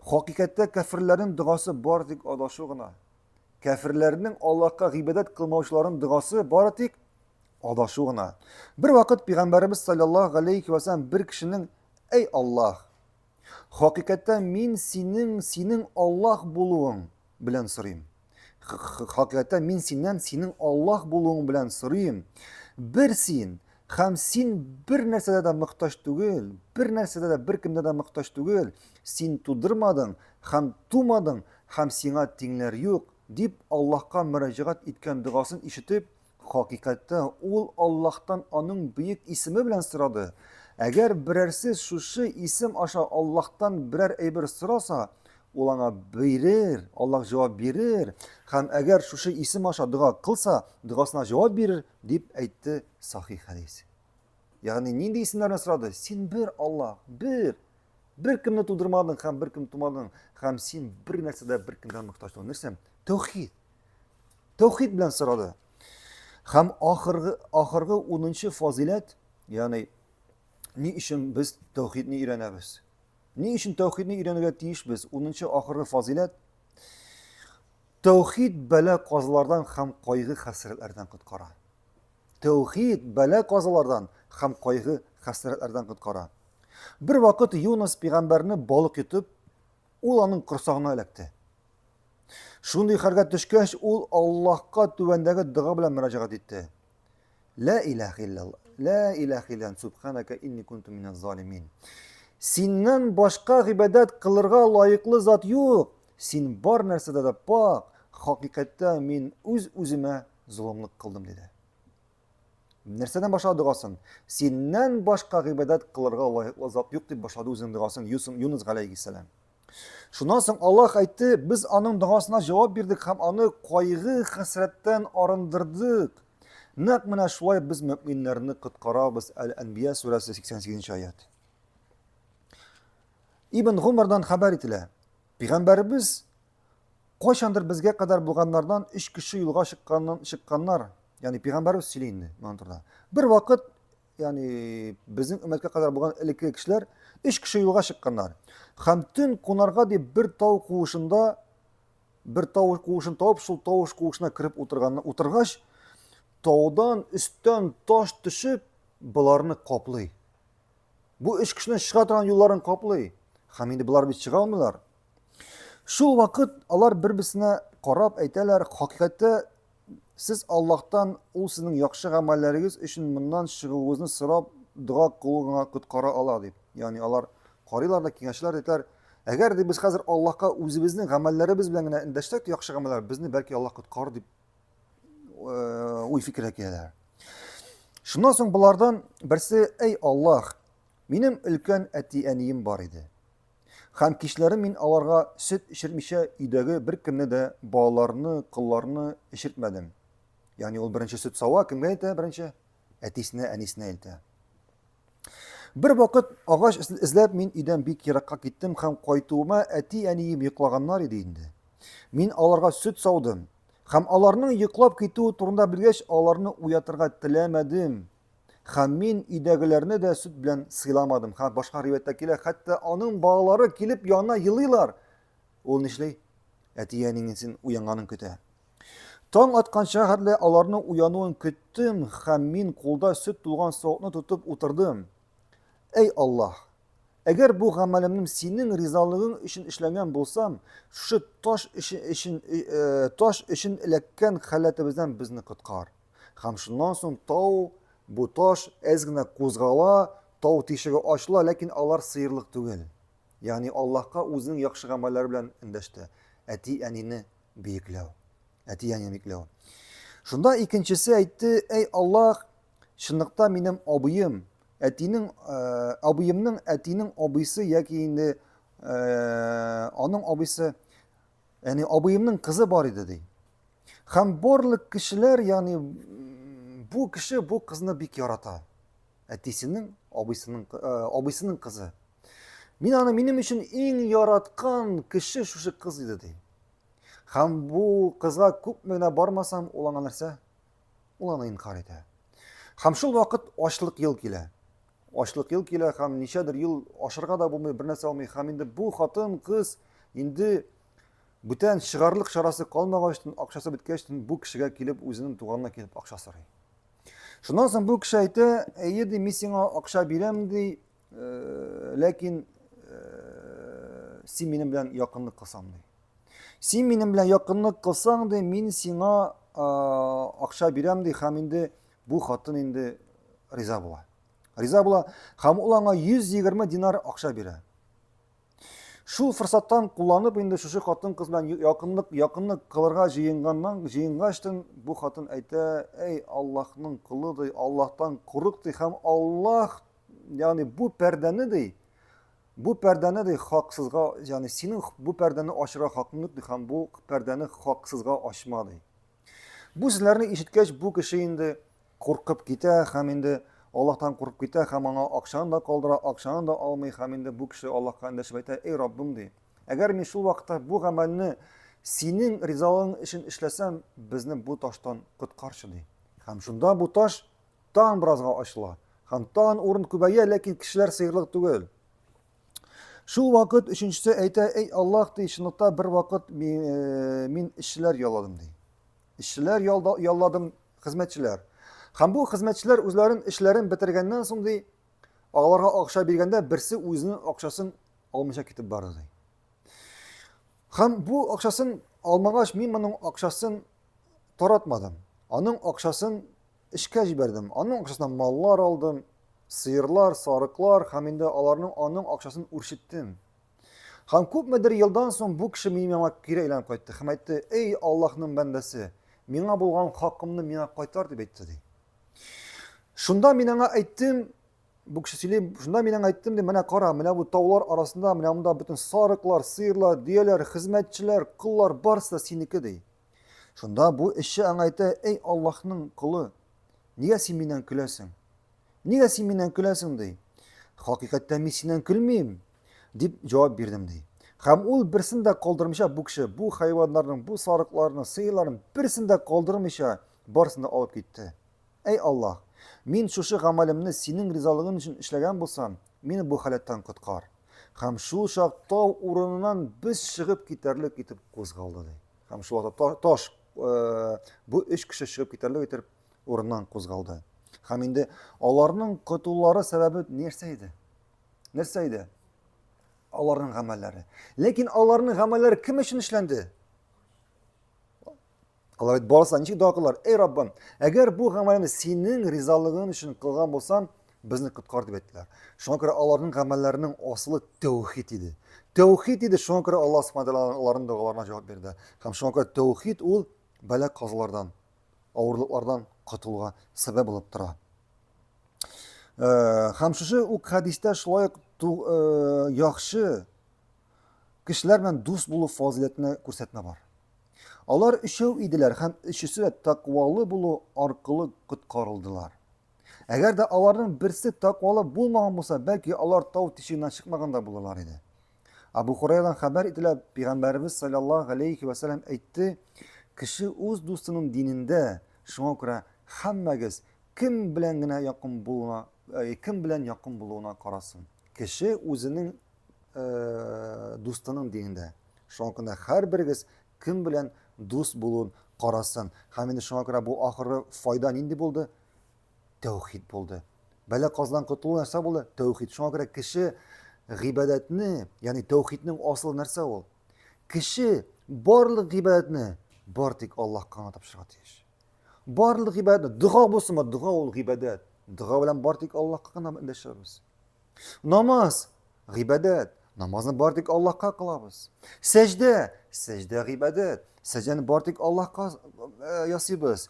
Хакыйкатьтә кәферләрнең догасы бар тик адашу гына. Кәферләрнең Аллаһка гыйбадәт кылмаучыларның догасы бары тик адашу гына. Бер вакыт пәйгамбәребез саллаллаһу алейхи ва саллям бер кешенең Әй Аллаһ, хакыйкатьтә мин синең синең Аллаһ булуың белән сорыйм. Хакыйкатьтә мин синнән синең Аллаһ булуың белән сорыйм. Бер син һәм син бер нәрсәдә дә мохтаҗ түгел, бер нәрсәдә дә беркемдә дә мохтаҗ түгел. Син тудырмадың һәм тумадың һәм сиңа тиңнәр юк, дип Аллаһка мөрәҗәгать иткән догасын ишетеп, Хакыйкатьтә, ул Аллаһтан аның бөек исеме белән сорады. Әгәр берәрсе шушы исем аша Аллаһтан берәр әйбер сораса, ул аңа бирер, Аллаһ җавап бирер. Һәм әгәр шушы исем аша дога кылса, догасына җавап бирер, дип әйтте сахих хәдис. Ягъни нинди исемнәрне сорады? Син бер Аллаһ, бер. Бер кемне тудырмадың һәм бер кем тумадың, һәм син бер нәрсәдә бер кемгә мохтаҗ түгел. Нәрсә? Тәүхид. Тәүхид белән сорады. Һәм ахыргы ахыргы 10 фазиләт, ягъни ни өчен без тәүхидне өйрәнәбез? Ни өчен тәүхидне өйрәнергә тиешбез? 10 ахыргы фазиләт Тәүхид бәла казалардан һәм кайгы хәсрәтләрдән коткара. Тәүхид бәла казалардан һәм кайгы хәсрәтләрдән коткара. Бер вакыт Юнус пәйгамбәрне балык йотып, ул аның корсагына эләкте. Шундый хәлгә төшкәч, ул Аллаһка түбәндәге дога белән мөрәҗәгать итте. Ла илаһ иллаллаһ, ла илаһ илля субханака инни кунту миназ залимин. Синнән башка гыйбадәт кылырга лаеклы зат юк. Син бар нәрсәдә дә пак, хакыйкатьтә мин үз-үземә золымлык кылдым, диде. Нәрсәдән башлады догасын? Синнән башка гыйбадәт кылырга лаеклы зат юк дип башлады үзенең догасын Юнус галәйһиссәлам. Шуннан соң Аллаһ әйтте, без аның догасына җавап бирдек һәм аны кайгы хәсрәттән арындырдык. Нәкъ менә шулай без мөэминнәрне коткарабыз. Әл-Әнбия сүрәсе 88 аят. Ибн Гумардан хәбәр ителә. Пәйгамбәребез кайчандыр безгә кадәр булганнардан өч кеше юлга чыкканнан чыкканнар. Ягъни пәйгамбәребез сөйли инде моның турында. Бер вакыт ягъни безнең өммәткә кадәр булган элекке кешеләр өч кеше юлга чыкканнар. Һәм төн кунарга дип бер тау куышында бер тау куышын табып, шул тау куышына кереп утырганны утыргач, таудан өстән таш төшеп, боларны каплый. Бу өч кешенең чыга торган юлларын каплый. Һәм инде болар бит чыга алмыйлар. Шул вакыт алар бер-берсенә карап әйтәләр, хакыйкатьтә Сез Аллаһтан ул сезнең яхшы гамәлләрегез өчен моннан чыгуыгызны сорап дога кылу гына коткара ала дип. Ягъни алар карыйлар да киңәшләр әйтәләр, әгәр ди без хәзер Аллаһка үзебезнең гамәлләребез белән генә эндәшсәк, яхшы гамәлләр безне бәлки Аллаһ коткарыр дип э, уй фикергә киләләр. Шуннан соң болардан берсе, әй Аллаһ, минем өлкән әти-әнием бар иде. Һәм кичләрен мин аларга сөт эчертмичә өйдәге беркемне дә балаларны, колларны эчертмәдем. Ягъни ул беренче сөт сава, кемгә әйтә беренче? Әтисенә, әнисенә әйтә. Бер вакыт агач эзләп мин өйдән бик еракка киттем һәм кайтуыма әти-әнием йоклаганнар иде инде. Мин аларга сөт саудым һәм аларның йоклап китүе турында белгәч, аларны уятырга теләмәдем. Һәм мин өйдәгеләрне дә сөт белән сыйламадым. Һәм башка риваятьтә килә, хәтта аның балалары килеп янына елыйлар. Ул нишли? Әти-әниңнең син уянганын көтә. Таң атканча хәтле аларның уянуын көттем һәм мин кулда сөт тулган савытны тотып утырдым. Әй Аллаһ! Әгәр бу гамәлемнең синең ризалыгың өчен эшләнгән булсам, шушы таш өчен, өчен э, таш өчен эләккән халәтебездән безне коткар. Һәм шуннан соң тау, бу таш әз генә кузгала, тау тишеге ачыла, ләкин алар сыерлык түгел. Ягъни Аллаһка үзенең яхшы гамәлләре белән эндәште. Әти-әнине биекләү. Әти-әнине биекләү. Шунда икенчесе әйтте, әй Аллаһ, чынлыкта минем абыем, әтинең э, абыемның әтинең абыйсы яки инде э, аның абыйсы, ягъни абыемның кызы бар иде ди. Һәм барлык кешеләр, ягъни бу кеше бу кызны бик ярата. Әтисенең абыйсының э, абыйсының кызы. Мин аны минем өчен иң яраткан кеше шушы кыз иде ди. Һәм бу кызга күпме генә бармасам, ул аңа нәрсә? Ул аны инкар итә. Һәм шул вакыт ачлык ел килә. Ачлык ел килә һәм ничәдер ел ашарга да булмый, бер нәрсә алмый. Һәм инде бу хатын, кыз инде бүтән чыгарлык чарасы калмагач, акчасы беткәч, бу кешегә килеп, үзенең туганына килеп акча сорый. Шуннан соң бу кеше әйтә, әйе ди, мин сиңа акча бирәм ди, э, ләкин э, син минем белән якынлык кылсаң ди. Син минем белән якынлык кылсаң ди, мин сиңа э, акча бирәм ди, һәм инде бу хатын инде риза була. Риза була һәм ул аңа 120 динар акча бирә. Шул форсаттан кулланып инде шушы хатын-кыз белән якынлык якынлык кылырга җыенганнан җыенгачтын бу хатын әйтә, әй Аллаһның колы ди, Аллаһтан курык ди һәм Аллаһ, ягъни бу пәрдәне ди, бу пәрдәне ди хаксызга, ягъни синең бу пәрдәне ачырга хакың юк ди һәм бу пәрдәне хаксызга ачма ди. Бу сүзләрне ишеткәч, бу кеше инде куркып китә һәм инде Аллаһтан куркып китә һәм аңа акчаны да калдыра, акчаны да алмый һәм инде бу кеше Аллаһка эндәшеп әйтә, "Эй Раббым" ди. Әгәр мин шул вакытта бу гамәлне синең ризалыгың өчен эшләсәм, безне бу таштан коткарчы ди. Һәм шунда бу таш тагын беразга ачыла. Һәм тагын урын күбәя, ләкин кешеләр сыерлык түгел. Шул вакыт өченчесе әйтә, "Эй Аллаһ" ди, чынлыкта бер вакыт э, мин эшчеләр ялладым ди. Эшчеләр ялладым, хезмәтчеләр. Һәм бу хезмәтчеләр үзләрен эшләрен бетергәннән соң ди, аларга акча биргәндә берсе үзенең акчасын алмыйча китеп барды ди. Һәм бу акчасын алмагач, мин моның акчасын таратмадым. Аның акчасын эшкә җибәрдем. Аның акчасына маллар алдым, сыерлар, сарыклар һәм инде аларның аның акчасын үрчеттем. Һәм күпмедер елдан соң бу кеше минем яңа кире әйләнеп кайтты һәм әйтте, "Эй, Аллаһның бәндәсе, миңа булган хакымны миңа кайтар", дип әйтте ди. Шунда мин аңа әйттем, бу кеше сөйли, шунда мин аңа әйттем ди, менә кара, менә бу таулар арасында, менә монда бөтен сарыклар, сыерлар, дөяләр, хезмәтчеләр, коллар барысы да синеке ди. Шунда бу эшче аңа әйтә, "Эй, Аллаһның колы, нигә син миннән көләсең? Нигә син миннән көләсең ди. Хакыйкатьтә мин синнән көлмим, дип җавап бирдем ди. Һәм ул берсен дә калдырмыйча бу кеше бу хайваннарның, бу сарыкларның, сыерларның берсен дә калдырмыйча барысын да алып китте. Әй Аллаһ, мин шушы гамәлемне синең ризалыгың өчен эшләгән булсам, мине бу халәттән коткар. Һәм шул чак тау урыныннан без чыгып китәрлек итеп кузгалды ди. Һәм шул вакытта таш э, бу өч кеше чыгып китәрлек итеп урыннан кузгалды. Һәм инде аларның котылулары сәбәбе нәрсә иде? Нәрсә иде? Аларның гамәлләре. Ләкин аларның гамәлләре кем өчен эшләнде? Алар бит барысы ничек дога кылдылар? Эй Раббым, әгәр бу гамәлне синең ризалыгың өчен кылган булсам, безне коткар дип әйттеләр. Шуңа күрә аларның гамәлләренең асылы тәүхид иде. Тәүхид иде, шуңа күрә Аллаһ субхана аларның догаларына җавап бирде. Һәм шуңа күрә тәүхид ул бәла-казалардан авырлыклардан котылуга сәбәп булып тора. Э, һәм шушы ук хәдистә шулай ук э, яхшы кешеләр белән дус булу фазыйләтенә күрсәтмә бар. Алар өчәү иделәр һәм өчесе дә тәкъвалы булу аркылы коткарылдылар. Әгәр дә аларның берсе тәкъвалы булмаган булса, бәлки алар тау тишегеннән чыкмаган да булырлар иде. Абу Хурайрадан хәбәр ителә, пәйгамбәребез саллаллаһу алейхи ва сәлләм әйтте, кеше үз дустының динендә, шуңа күрә һәммәгез кем белән генә якын булуына, э, кем белән якын булуына карасын. Кеше үзенең э, дустының динендә. Шуңа күрә һәрберегез кем белән дус булуын карасын. Һәм инде шуңа күрә бу ахыры файда нинди булды? Тәүхид булды. Бәла каздан котылу нәрсә булды? Тәүхид. Шуңа күрә кеше гыйбадәтне, ягъни тәүхиднең асылы нәрсә ул? Кеше барлык гыйбадәтне бар тик Аллаһка гына тапшырырга тиеш. Барлык гыйбадәтне, дога булсынмы, дога ул гыйбадәт. Дога белән бар тик Аллаһка гына эндәшәбез. Намаз гыйбадәт. Намазны бар тик Аллаһка кылабыз. Сәҗдә, сәҗдә гыйбадәт. Сәҗдәне бар тик Аллаһка э, ясыйбыз.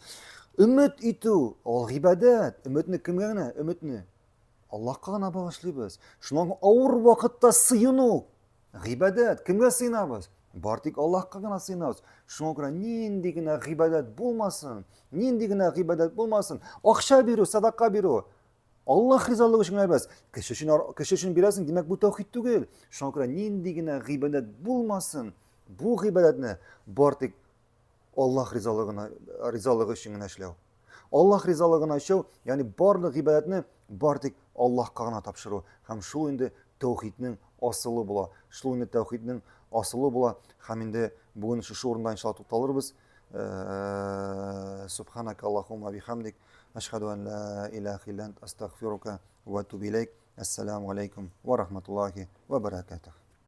Өмет итү ул гыйбадәт. Өметне кемгә генә? Өметне Аллаһка гына багышлыйбыз. Шуннан авыр вакытта сыену гыйбадәт. Кемгә сыенабыз? Бар тик Аллаһка гына сыенабыз. Шуңа күрә нинди генә гыйбадәт булмасын, нинди генә гыйбадәт булмасын, акча бирү, садака бирү, Аллаһ ризалыгы өчен генә бирәсез. Кеше өчен кеше өчен бирәсең, димәк, бу тәүхид түгел. Шуңа күрә нинди генә гыйбадәт булмасын, бу гыйбадәтне бар тик Аллаһ ризалыгына ризалыгы өчен генә эшләү. Аллаһ ризалыгына эшләү, ягъни барлык гыйбадәтне бар тик Аллаһка гына тапшыру. Һәм шул инде тәүхиднең асылы була. Шул инде тәүхиднең асылы була. Һәм инде бүген шушы урында иншалла тукталырбыз. Э, Субханак Аллахумма бихамдик. Әшһәду ән ла илаһа илля ант астагфирука ва атубу иләйк. Ассаламу алейкум ва рахматуллахи ва баракатух.